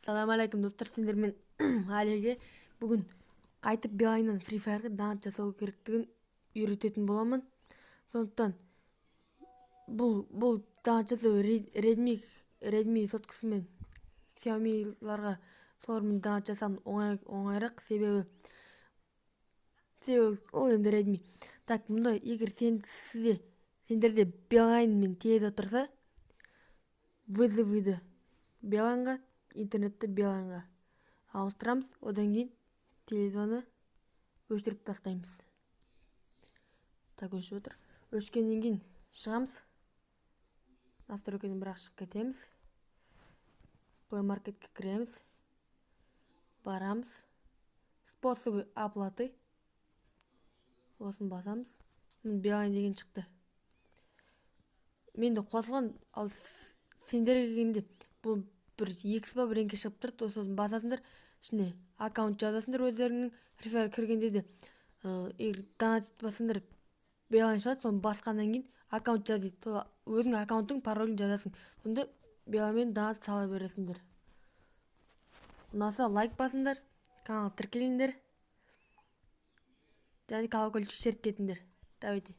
Салам алейкум, достар! Сендермен Алиге. Бүгін қайтып Билайннан Free Fire'ға донат жасау керектігін үйрететін боламын. Сондықтан бұл донат жасау Redmi соткасымен, Xiaomi'ларға, солармен донат жасаған оңай, оңайырақ, себебі ол енді Redmi. Так, мұнда егер сендерде Билайн мен Теле тұрса, вызовыды Билайнға, интернетті Билайнға ауыстырамыз. Одан кейін Теле өшіріп тастаймыз. Так, өшіп отыр. Өшкеннен кейін шығамыз, настройкадан бірақ шығып кетеміз, Play Marketке кіреміз, барамыз, способы оплаты, осыны басамыз. Міне, Билайн деген шықты. Менде қосылған, ал сендерге келгенде бұл бір екісі ба, бірдеңке шығып тұрды. Сосын басасыңдар, ішіне аккаунт жазасыңдар өздеріңнің. Free Fire кіргенде де, егер донат бассаңдар, Билайн шығады. Соны басқаннан кейін аккаунт жаз дейді. Сол өзіңнің аккаунтың паролін жазасың. Сонда Билайнмен донат сала бересіңдер. Ұнаса, лайк басыңдар, каналға тіркеліңдер және колокольчик шертіп кетіңдер. Давайте.